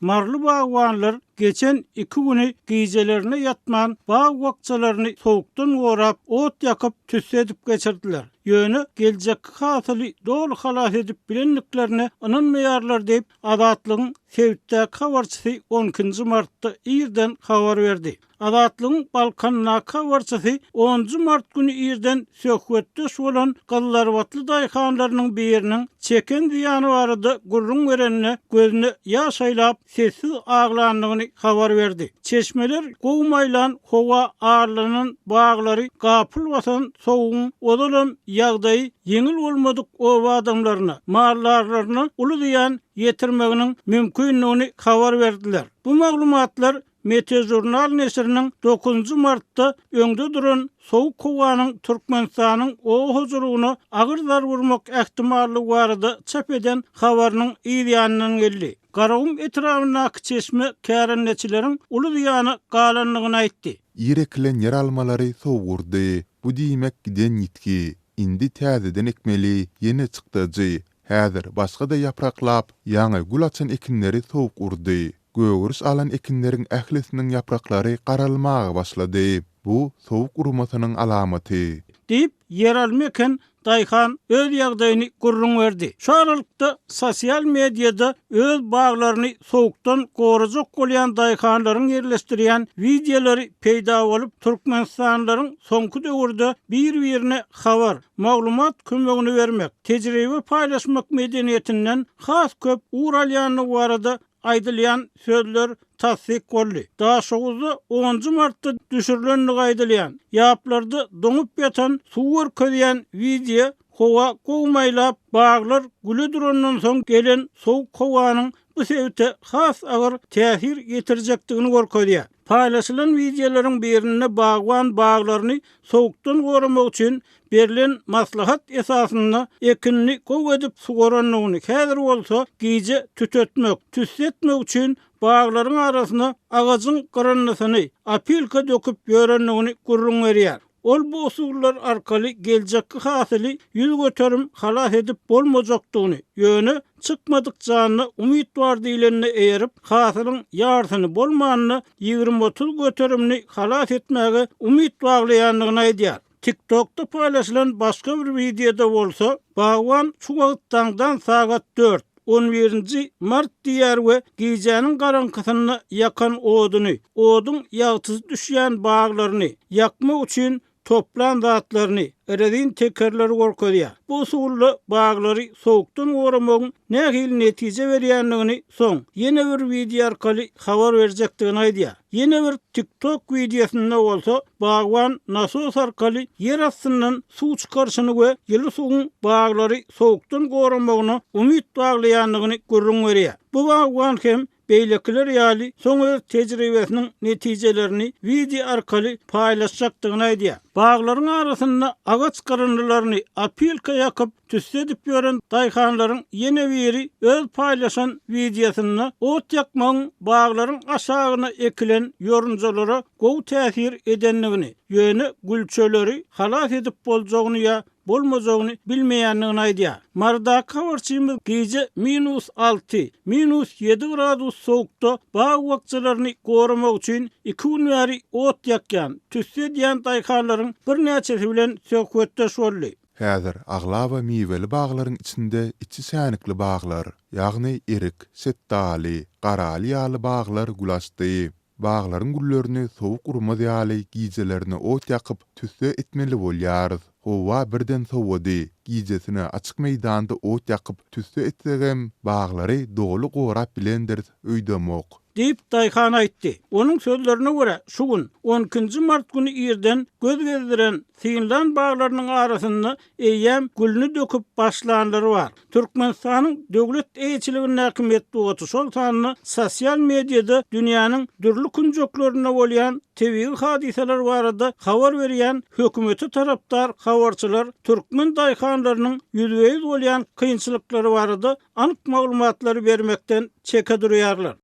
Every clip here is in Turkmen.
Maryly bagbanlar geçen iki güni gijelerine ýatman, bag-bakjalaryny sowukdan gorap, ot ýakyp, tüsse edip geçirdiler. Ýöne geljekki hasyly doly halas edip bilendiklerine ynanmaýarlar diýip, Azatlygyň sebitdäki habarçysy on ikinji martda irden habar berdi. Azatlygyň Balkandaky habarçysy onunjy mart güni irden söhbetdeş bolan gyzlarbatly daýhanlarynyň biriniň çeken zyýany barada gürrüň berende gözüne ýaş aýlap, sessiz aglandygyny habar berdi. Çeşmeler gowy maýlan howa arlanan baglary gapyl basan sowugyň ozalam ýagdaýy ýeňil bolmadyk oba adamlaryna, maldarlaryna uly zyýan ýetirmeginiň mümkindigini habar berdiler. Bu maglumatlar Metežurnal neşiriniň dokuzynjy martda öňde duran sowuk howanyň Türkmenistanyň oba hojalygyna agyr zarba urmak ähtimallygy barada çap eden habarynyň yz ýanyndan geldi. Garagum etrabyndaky çeşme kärendeçileriň uly zyýana galandygyny aýtdy. Ir ekilen ýeralmalary sowuk urdy. Bu diýmek giden ýitgi. Indi täzeden ekmeli, ýene çykdajy. Häzir başga-da ýapraklap, ýaňy gül açan ekinleri sowuk urdy. Gögeriş alan ekinleriň ählisiniň ýapraklary garalmaga başlady. Bu sowuk urmasynyň alamaty. Diýip, ýeralma eken daýhan öz ýagdaýyny gürrüň berdi. Şu aralykda, sosial mediada öz baglaryny sowukdan gorajak bolýan daýhanlaryň ýerleşdirýän wideolary peýda bolup, türkmenistanlylaryň soňky döwürde bir-birine habar, maglumat kömegini bermek, tejribe paýlaşmak medeniýetinden has köp ugur alýandygy barada aýdylýan sözler tassyk boldy. Daşoguzda onunjy martda düşürilendigi aýdylýan, ýaplarda doňup ýatan suwy görkezýän wideo howa gowy maýlap, baglar güle durandan soň gelen sowuk howanyň bu sebite has agyr täsir ýetirjekdigini görkezýär. Paýlaşylan wideolaryň birinde bagban baglaryny sowukdan goramak üçin berlen maslahat esasynda ekinini gowy edip suwarandygyny, häzir bolsa gije tütetmek, tüsse etmek üçin baglaryň arasyna agajyň gyryndysyny, opilka döküp ýörendigini gürrüň berýär. Ol bu usullar arkaly geljekki hasyly 100% halas edip bolmajakdygyny, ýöne çykmadyk janda umyt bar diýlenine eýerip, hasylyň ýarsyny, bolmanda 20-30 göterimini halas etmäge umyt baglaýandygyny aýdýar. TikTokda paýlaşylan başga bir wideoda bolsa, bagban şu wagt daňdan sagat dört, on birinji mart diýýär we gijäniň garaňkysynda ýakan oduny, oduň ýagtysy düşýän baglaryny, ýakmak üçin toplan zatlaryny, rezin tekerleri görkezýär. Bu usulda baglary sowukdan goramagyň nähili netije berýändigini soň, ýene bir wideo arkaly habar berjekdigini aýdýar. Ýene bir TikTok wideosynda bolsa, bagban nasos arkaly ýer astyndan suw çykaryşyny we ýyly suwuň baglary sowukdan goramagyna umyt baglaýandygyny gürrüň berýär. Bu bagban hem beýlekiler ýaly soň öz tejribesiniň netijelerini wideo arkaly paýlaşjakdygyny aýdýar. Baglaryň arasynda agaç gyryndylaryny opilka ýakyp, tüsse edip ýören daýhanlaryň ýene biri öz paýlaşan wideosynda ot ýakmagyň baglaryň aşagyna ekilen ýorunjalara gowy täsir edendigini, ýöne gülçeleri halas edip boljagyny ýa bolmajagyny bilmeýändigini aýdýar. Marydaky habarçymyz gije minus alty, minus ýedi gradus sowukda bag-bakjalaryny goramak üçin iki gün bäri ot ýakýan, tüsse edýän daýhanlaryň birnäçesi bilen söhbetdeş boldy. Häzir aglaba miweli baglaryň içinde içi şänikli baglar, ýagny erik, şetdaly, garaly ýaly baglar gül açdy. Baglaryň güllerini sowuk urmaz ýaly gijelerine ot ýakyp, tüsse etmeli bolýarys. Howa birden sowady. Gijesine açyk meýdanda ot ýakyp, tüsse etsegem, baglary doly gorap bilendiris öýdemok. Diýip, daýhan aýtdy. Onuň sözlerine görä, şu gün, on ikinji mart güni irden göz gezdiren, synlan baglarynyň arasynda eýýäm gülüni döküp başlanlary bar. Türkmenistanyň döwlet eýeçiligindäki metbugaty, şol sanda sosial mediada dünýäniň dürli künjeklerinde bolýan tebigy hadysalar barada habar berýän hökümete tarapdar habarçylar türkmen daýhanlarynyň ýüzbe-ýüz bolýan kynçylyklary barada anyk maglumatlary bermekden çeke durýarlar.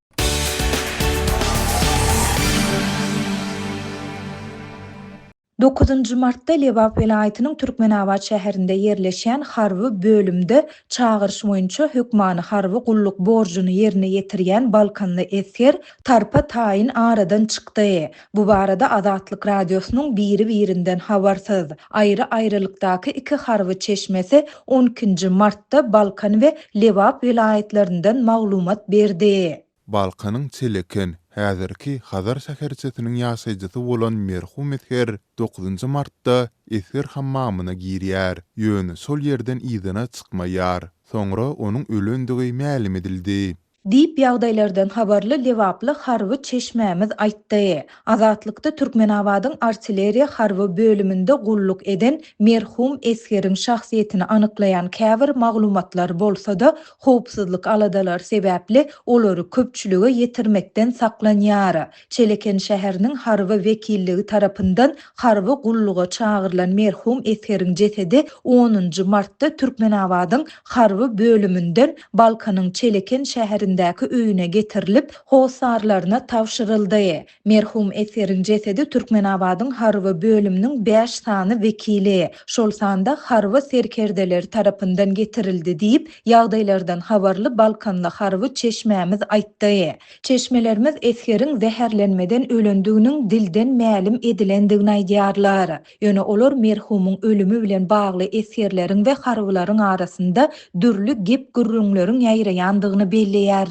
Dokuzynjy martda Lebap welaýatynyň Türkmenabat şäherinde ýerleşýän harby bölümde çagyryş boýunça hökmany harby gulluk borjuny ýerine ýetirýän balkanly esger tarpa taýyn aradan çykdy. Bu barada Azatlyk Radiosynyň biri-birinden habarsyz, aýry-aýrylykdaky iki harby çeşmesi on ikinji martda Balkan we Lebap welaýatlaryndan maglumat berdi. Balkanyň Çeleken, häzirki Hazar şäherçesiniň ýaşaýjysy bolan merhum esger dokuzynjy martda esger hammamyna girýär, ýöne şol ýerden yzyna çykmaýar. Soňra onuň ölendigi mälim edildi. Diýip, ýagdaýlardan habarly lebaply harby çeşmämiz aýtdy. Azatlykda Türkmenabadyň artilleriýa harby bölüminde gulluk eden merhum esgeriň şahsyýetini anyklaýan käbir maglumatlar bolsa-da, howpsuzlyk aladalary sebäpli olary köpçülige ýetirmekden saklanýar. Çeleken şäheriniň harby wekilligi tarapyndan harby gulluga çagyrylan merhum esgeriň jesedi onunjy martda Türkmenabadyň harby bölüminden Balkanyň Çeleken şäherindäki öýüne getirilip, hossarlaryna tabşyryldy. Merhum esgeriň jesedi Türkmenabadyň harby bölüminiň bäş sany wekili, şol sanda harby serkerdeleri tarapyndan getirildi diýip, ýagdaýlardan habarly balkanly harby çeşmämiz aýtdy. Çeşmelerimiz esgeriň zäherlenmeden ölendiginiň dilden mälim edilendigini aýdýarlar. Ýöne olar merhumyň ölümi bilen bagly esgerleriň we harbylaryň arasynda dürli gep-gürrüňleriň ýaýraýandygyny belleýärler.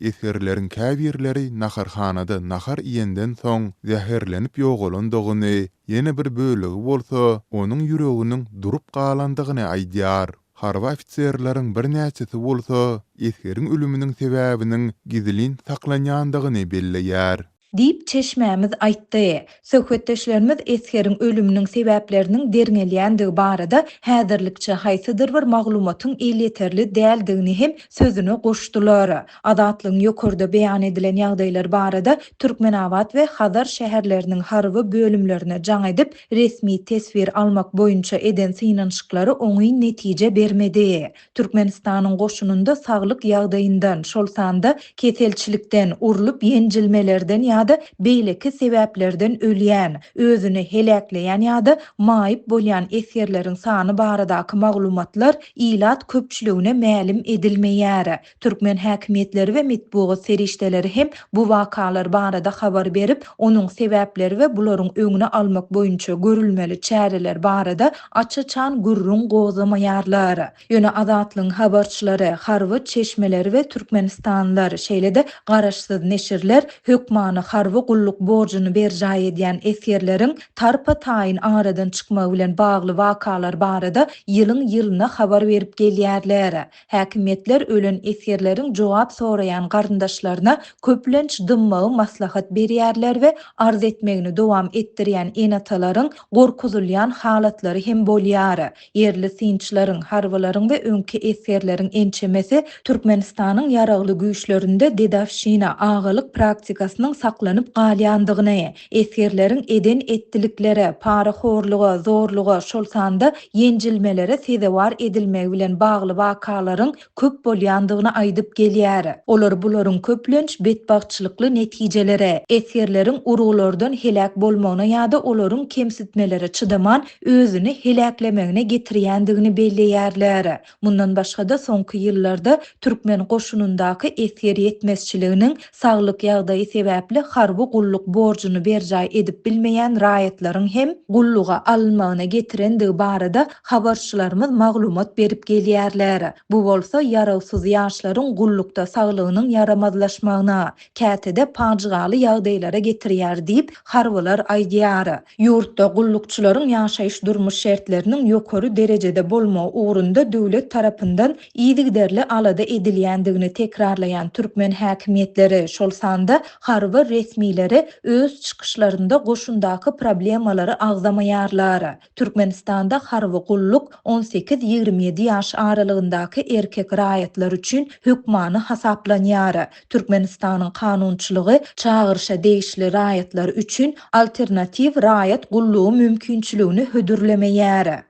Esgerleriň käbirleri naharhanada nahar iýenden soň zäherlenip ýogalandygyny, ýene bir bölegi bolsa onuň ýüreginiň durup galandygyny aýdýar. Harby ofiserleriň birnäçesi bolsa esgeriň ölüminiň sebäbiniň gizlin saklanýandygyny belleýär. Diýip, çeşmämiz aýtdy. Söhbetdeşlerimiz esgeriň ölüminiň sebäpleriniň derňelýändigi barada häzirlikçe haýsydyr bir maglumatyň elýeterli däldigini hem sözüne goşdular. Azatlygyň ýokarda beýan edilen ýagdaýlar barada Türkmenabat we Hazar şäherleriniň harby bölümlerine jaň edip, resmi teswir almak boýunça eden synanyşyklary oňyn netije bermedi. Türkmenistanyň goşunynda saglyk ýagdaýyndan, şol sanda keselçilikden, urlup-ýenjilmelerden ýa-da beýleki sebäplerden ölýän, özüni heläkleýän ýa-da maýyp bolýan esgerleriň sany baradaky maglumatlar ilat köpçüligine mälim edilmeýär. Türkmen häkimiýetleri we metbugat serişdeleri hem bu wakalar barada habar berip, onuň sebäpleri we bularyň öňüni almak boýunça görülmeli çäreler barada aç-açan gürrüň gozgamaýarlar. Ýöne Azatlygyň habarçylary, harby çeşmeleri we türkmenistanlylar, şeýle-de garaşsyz neşirler hökmany harby gulluk borjuny berjaý edýän esgerleriň tarpa-taýyn aradan çykmagy bilen bagly wakalar barada ýylyň-ýylyna habar berip gelýärler. Häkimiýetler ölen esgerleriň jogap soraýan garyndaşlaryna köplenç dymmagy maslahat berýärler we arz etmegini dowam etdirýän ene-atalaryň gorkuzylýan halatlary hem bolýar. Ýerli synçylaryň, harbylaryň we öňki esgerleriň ençemesi Türkmenistanyň Ýaragly Güýçlerinde dedowşina, agalyk praktikasynyň saklanyp galýandygyny, Esgerleriň eden-etdiliklere, parahorluga, zorluga, şol sanda ýenjilmelere sezewar edilmegi bilen bagly wakalaryň köp bolýandygyny aýdyp gelýär. Olar bularyň köplenç betbagtçylykly netijelere, esgerleriň urgulardan heläk bolmagyna ýa-da olaryň kemsitmelere çydaman özüni heläklemegine getirýändigini belleýärler. Mundan başga-da, soňky ýyllarda türkmen goşunyndaky esger ýetmezçiliginiň saglyk ýagdaýy sebäpli harby gulluk borjuny berjaý edip bilmeýän raýatlaryň hem gulluga alynmagyna getirendigi barada habarçylarymyz maglumat berip gelýärler. Bu bolsa ýarawsyz ýaşlaryň gullukda saglygynyň ýaramazlaşmagyna, käte-de pajygaly ýagdaýlara getirýär diýip, harbylar aýdýar. Ýurtda gullukçylaryň ýaşaýyş-durmuş şertleriniň ýokary derejede bolmagy ugrunda döwlet tarapyndan yzygiderli alada edilýändigini tekrarlaýan türkmen häkimiýetleri, şol sanda harby resmileri öz çykyşlarynda goşundaky problemalary agzamaýarlar. Türkmenistanda harby gulluk 18-27 ýaş aralygyndaky erkek raýatlar üçin hökmany hasaplanýar. Türkmenistanyň kanunçylygy çagyryşa degişli raýatlar üçin alternatiw raýat gullugy mümkinçiligini hödürlemeýär.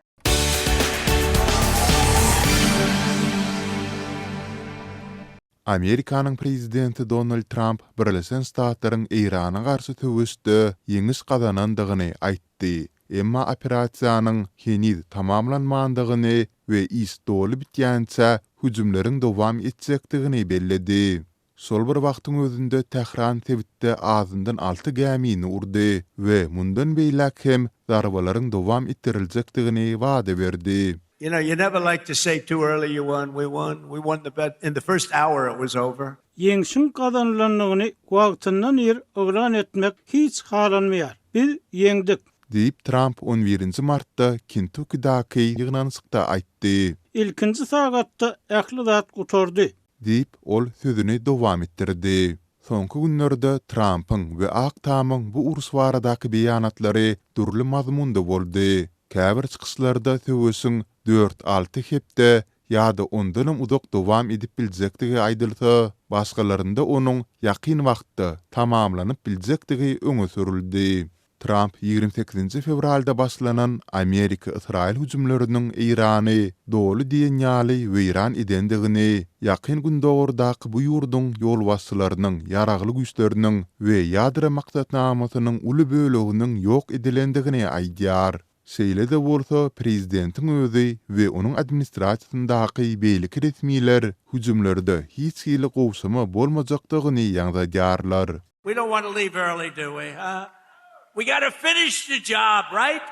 Amerikanyň prezidenti Donald Tramp Birleşen Ştatlaryň Eýrana garşy söweşde ýeňiş gazanandygyny aýtdy. emma operasiýanyň heniz tamamlanmandygyny we iş doly bitýänçä hüjümleriň dowam etjekdigini belledi. Şol bir wagtyň özünde Tähran sebitde azyndan alty gämini urdy we mundan beýläk hem zarbalaryň dowam etdiriljekdigini wada berdi. You know, you never like to say too early you won, we won, we won the bet, in the first hour it was over. Ýeňşiň gazanylandygyny wagtyndan ir yglan etmek hiç halanmaýar. Biz ýeňdik. Diýip, Tramp on birinji martda Kentukkidäki ýygnanyşykda aýtdy. Ilkinji sagatda ähli zat gutardy. Diýip, ol sözüni dowam etdirdi. Soňky günlerde Trampyň we Ak Tamyň bu uruş baradaky beýanatlary dürli mazmunda boldy. Käbir çykyşlarda söweşiň dört-alty hepde ýa-da ondanam uzak dowam edip biljekdigi aýdylsa, başgalarynda onuň ýakyn wagtda tamamlanyp biljekdigi öňe sürüldi. Tramp 28-nji fewralda başlanan Amerika-Ysraýyl hüjümleriniň Eýrany doly diýen ýaly weýran edendigini, Ýakyn Gündogardaky bu ýurduň ýolbaşçylarynyň, ýaragly güýçleriniň we ýadro maksatnamasynyň uly böleginiň ýok edilendigini aýdýar. Şeýle-de bolsa, prezidentiň özi we onuň administrasiýasyndaky beýleki resmiler hüjümlerde hiç hili gowşama bolmajakdygyny ýaňzadýarlar. We don't want to leave early do we huh? We gotta finish the job right?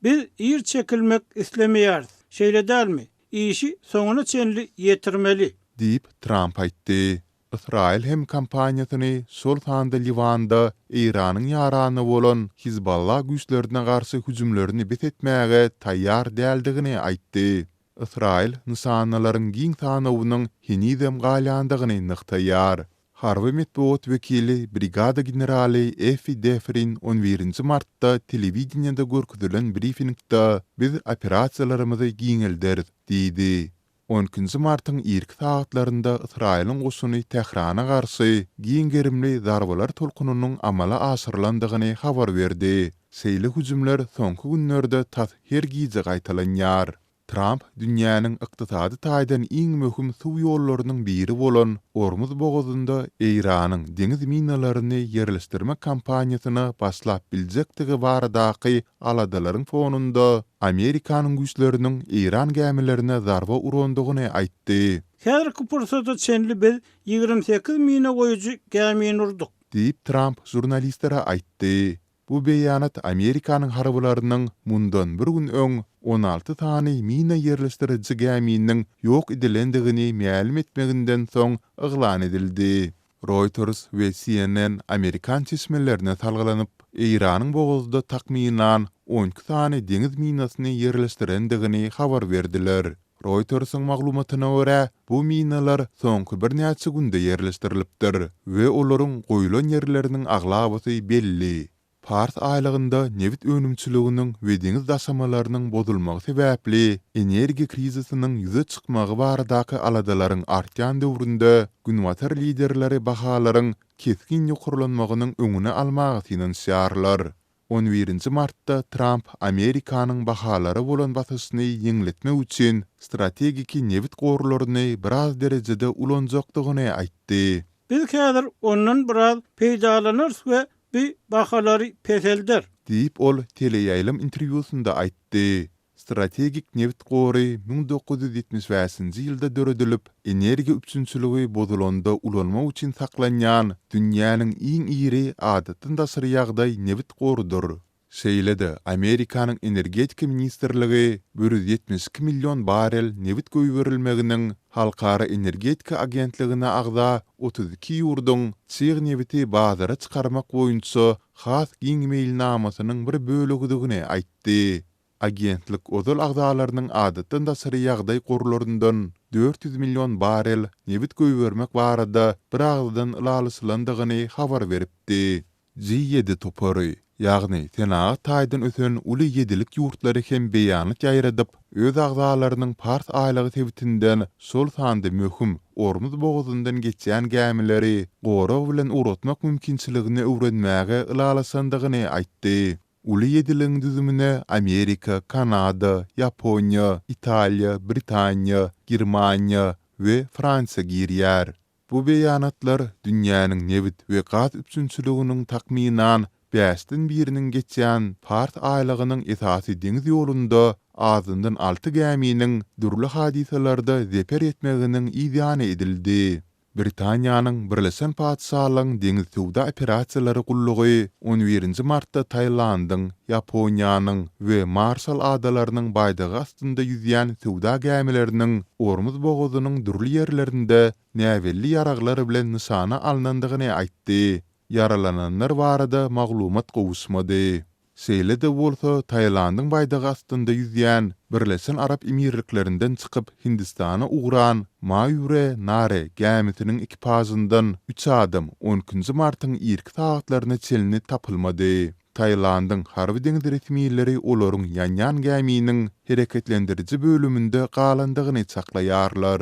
Biz ir çekilmek islemeýäris, şeýle dälmi? Işi soňuna çenli ýetirmeli. Diýip, Tramp aýtdy. Ysraýyl hem kampaniýasyny, şol sanda Liwanda Eýranyň ýarany bolan Hizballah güýçlerine garşy hüjümlerini bes etmäge taýýar däldigini aýtdy. Ysraýyl nyşanalaryň giň sanawynyň henizem galýandygyny nygtaýar. Harby metbugat wekili brigada generaly Effi Defrin on birinji martda telewideniýede görkezilen brifingde Biz operasiýalarymyzy giňelderis diýdi. On ikinji martyň irki sagatlarynda Ysraýylyň goşuny Tährana garşy giň gerimli zarbalar tolkunynyň amala aşyrylandygyny habar berdi. Şeýle hüjümler soňky günlerde tas her gije gaýtalanýar. Tramp dünýäniň ykdysady taýdan iň möhüm suw ýollarynyň biri bolan Ormuz bogazynda Eýranyň deňiz minalaryny ýerleşdirmek kampaniýasyna başlap biljekdigi baradaky aladalaryň fonunda Amerikanyň güýçleriniň eýran gämilerine zarba urandygyny aýtdy. Häzirki pursata çenli biz 28 mina goýujy gämini urduk. Diýip, Tramp žurnalistlere aýtdy. Bu beýanat Amerikanyň harbylarynyň mundan bir gün öň 16 sany mina ýerleşdiriji gäminiň ýok edilendigini mälim etmeginden soň yglan edildi. Reuters we CNN amerikan çeşmelerine salgylanyp, Eýranyň bogazda takmynan 12 sany deňiz minasyny ýerleşdirendigini habar berdiler. Reuters-iň maglumatyna görä, bu minalar soňky birnäçe günde ýerleşdirilipdir we olaryň goýlan ýerleriniň aglabasy belli. Pars aýlagynda nebit önümçiliginiň we deňiz daşamalarynyň bozulmagy sebäpli energiýa krizisiniň ýüze çykmagy baradaky aladalaryň artýan döwründe günbatar liderleri bahalaryň kesgin ýokarlanmagynyň öňüni almaga synanyşýarlar. On birinji martda Tramp Amerikanyň bahalara bolan basyşyny ýeňletmek üçin strategiki nebit gorlaryny biraz derejede ulanjakdygyny aýtdy. Biz häzir ondan biraz peýdalanarys we bu bahalary peselder. Diýip, ol teleýaýlym interwýusynda aýtdy. Strategik nebit gory 1975-nji ýylda döredilip, energiýa üpjünçiligi bozulanda ulanmak üçin saklanýan dünýäniň iň iri adatdan daşary ýagdaý nebit gorudyr. Şeýle-de, Amerikanyň Energetika ministrligi 172 million barrel nebit goýberilmeginiň Halkara energetika agentligine agza 32 ýurduň çig nebiti bazara çykarmak boýunça has giň meýilnamasynyň bir bölegidigini aýtdy. Agentlik ozal agzalarynyň adatdan daşary ýagdaý gorlaryndan 400 million barrel nebit goýbermek barada biragyzdan ylalaşylandygyny habar beripdi. Ji ýedi topary, ýagny senagat taýdan ösen uly ýedilik ýurtlary hem beýanat ýaýradyp, öz agzalarynyň Pars aýlagy sebitinden, şol sanda möhüm Ormuz bogazyndan geçýän gämileri gorag bilen ugratmak mümkinçiligini öwrenmäge ylalaşandygyny aýtdy. Uly ýediligiň düzümine Amerika, Kanada, Ýaponiýa, Italiýa, Britaniýa, Germaniýa we Fransiýa girýär. Bu beýanatlar dünýäniň nebit we gaz üpjünçiliginiň takmynan bäşden biriniň geçýän Pars aýlagynyň esasy deňiz ýolunda azyndan alty gäminiň dürli hadysalarda zeper ýetmeginiň yzýany edildi. Britaniýanyň Birleşen Patyşalygyň Deňiz söwda operasiýalary gullugy on birinji martda Tailandyň, Ýaponiýanyň we Marşal adalarynyň baýdagy astynda ýüzýän söwda gämileriniň Ormuz bogazynyň dürli ýerlerinde näbelli ýaraglar bilen nyşana alnandygyny aýtdy. Ýaralananlar barada maglumat gowuşmady. Şeýle-de bolsa, Tailandyň baýdagy astynda ýüzýän, Birleşen Arap Emirliklerinden çykyp Hindistana ugran Mayure Nare gämisiniň ekipažyndan üç adam on ikinji martyň irki sagatlaryna çenli tapylmady. Tailandyň harby-deňiz resmileri olaryň ýanýan gäminiň hereketlendiriji bölüminde galandygyny çaklaýarlar.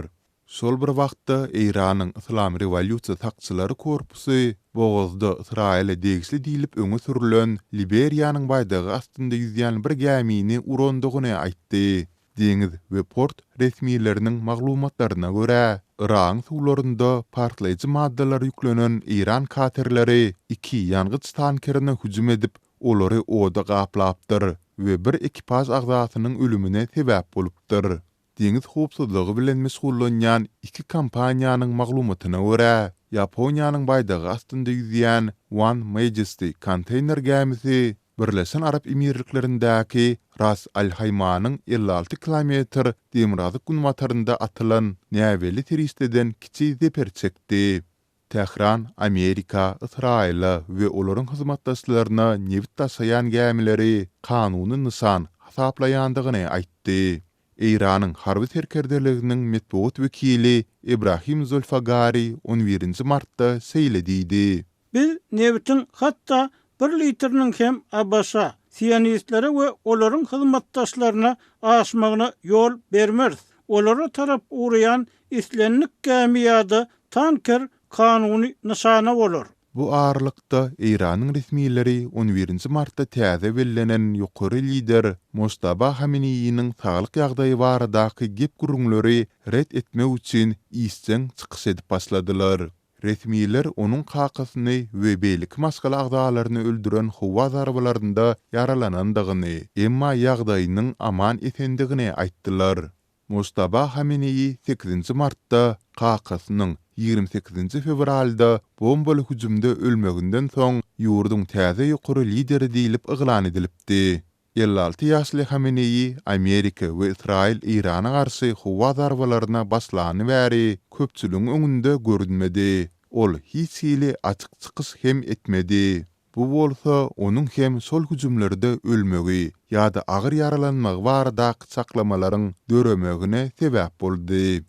Şol bir wagtda, Eýranyň Yslam rewolýusiýa sakçylary korpusy bogazda Ysraýyla degişli diýlip öňe sürlen Liberiýanyň baýdagy astynda ýüzýän bir gämini urandygyny aýtdy. Deňiz we port resmileriniň maglumatlaryna görä, Yragyň suwlarynda partlaýjy maddalar ýüklenen eýran katerleri iki ýangyç tankerine hüjüm edip, olary oda gaplapdyr we bir ekipaž agzasynyň ölümine sebäp bolupdyr. Deňiz howpsuzlygy bilen meşgullanýan iki kompaniýanyň maglumatyna görä, Ýaponiýanyň baýdagy astynda ýüzýän One Majesty konteýner gämisi Birleşen Arap Emirliklerindäki Ras-al-Haýmanyň 56 kilometr demirgazyk-günbatarynda atylan näbelli serişdeden kiçi zeper çekdi. Tähran Amerika, Ysraýyla we olaryň hyzmatdaşlaryna nebit daşaýan gämileri kanuny nyşan hasaplaýandygyny aýtdy. Eýranyň harby serkerdeliginiň metbugat wekili Ebrahim Zolfagari on birinji martda şeýle diýdi. Biz nebitiň hatda bir litriniň hem ABŞ-a, sionistlere we olaryň hyzmatdaşlaryna aşmagyna ýol bermeris. Olara tarap ugraýan islendik gämi ýa-da tanker kanuny nyşana bolar. Bu aralykda, Eýranyň resmileri on birinji martda täze bellenen ýokary lider Mojtaba Hameneýiniň saglyk ýagdaýy baradaky gep-gürrüňleri ret etmek üçin işjeň çykyş edip başladylar. Resmiler onuň kakasyny we beýleki maşgala agzalaryny öldüren howa zarbalarynda ýaralanandygyny, emma ýagdaýynyň aman-esendigini aýtdylar. Mojtaba Hameneýi sekizinji martda kakasynyň 28 fewralda bombaly hüjümde ölmeginden soň ýurduň täze ýokary lideri diýlip yglan edilipdi. 56 ýaşly Hameneýi Amerika we Ysraýyl Eýrana garşy howa zarbalaryna başlany bäri köpçüligiň öňünde görünmedi. Ol hiç hili açyk çykyş hem etmedi. Bu bolsa onuň hem şol hüjümlerde ölmegi ýa-da agyr ýaralanmagy baradaky çaklamalaryň döremegine sebäp boldy.